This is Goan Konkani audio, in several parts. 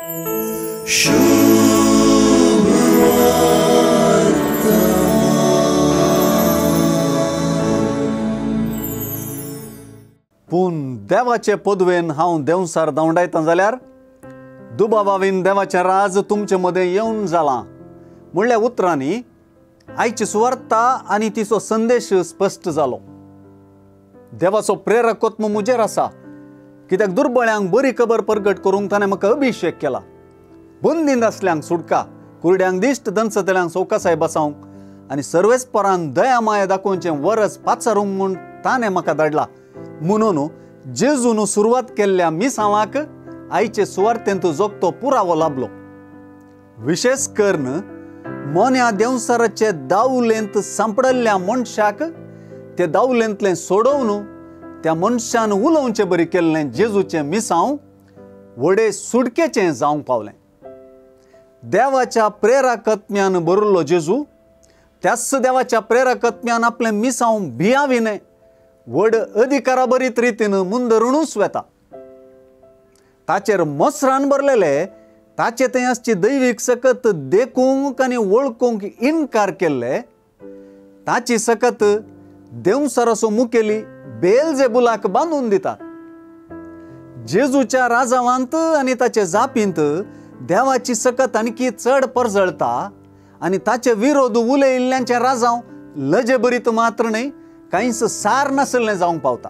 पूण देवाचे पदवेन हांव देंवसार धांवडायता जाल्यार दुबावावीन देवाचें राज तुमचे मदें येवन जालां म्हणल्या उतरांनी आयची सुवार्ता आनी तिचो संदेश स्पश्ट जालो। देवाचो प्रेरक आत्मो म्हजेर आसा, कित्याक दुर्बळ्यांक बरी खबर परगट करूंक ताणें म्हाका अभिशेक केला, बंदीन आसल्यांक सुटका, कुरड्यांक दिश्ट, दंसतल्यांक सवकासाय बसावंक आनी सर्वेस्परान दया माया दाखोवचें वरस पाचारूंक म्हूण ताणें म्हाका धाडला। म्हणून जेजून सुरवात केल्ल्या मिसांवाक आयचे सुवार्तेंत जोगतो पुरावो लाभलो। विशेश करून मोन्या देंवसाराचे दावलेंत सांपडल्ल्या मनशाक ते दावलेंतलें सोडोवन त्या मनशान उलोवचें बरी केल्लें जेजूचें मिसांव व्हडे सुटकेचें जावंक पावलें। देवाच्या प्रेरकत्म्यान भरिल्लो जेजू त्याच देवाच्या प्रेरकत्म्यान आपलें मिसांव भियाविनें व्हड अधिकारा बरीत रितीन मुंदरुणूच वेता। ताचेर मोसरान भरलेले ताचे थंय आसची दैवीक सकत देखूंक आनी वळखूंक इनकार केल्ले ताची सकत देंवसाराचो मुखेली बेलजेबुलाक बांदून दिता। जेजूच्या राजावांत आनी ताचे जापींत देवाची सकत आणखी चड परजळता आनी ताचे विरोध उलयिल्ल्यांचे राजांव लजेभरीत मात्र न्हय कांयच सार नासलें जावंक पावता।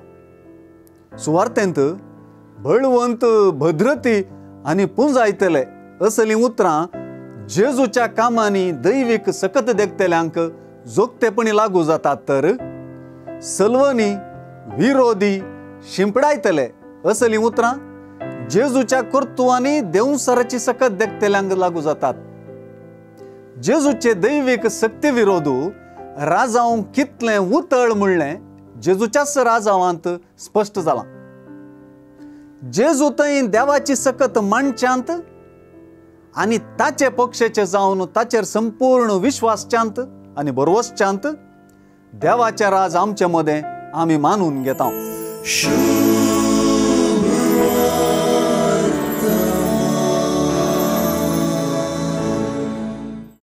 सुवार्तेंत बळवंत भद्रती आनी पुंजायतले असलीं उतरां जेजूच्या कामांनी दैवीक सकत देखतल्यांक जोगतेपणी लागू जातात, तर सलवनी विरोधी शिंपडायतले असलीं उतरां जेजूच्या कर्तुवांनी देंवसाराची सकत देखतल्यांक लागू जातात। जेजूचे दैवीक सक्ती विरोधू राजांव कितलें उतळ म्हणलें जेजूच्याच राजावांत स्पश्ट जालां। जेजू थंय देवाची सकत मांडच्यांत आनी ताचे पक्षेचे जावन ताचेर संपूर्ण विश्वासच्यांत आनी भरवसच्यांत देवाचें राज आमचे मदें आमी मानून घेता।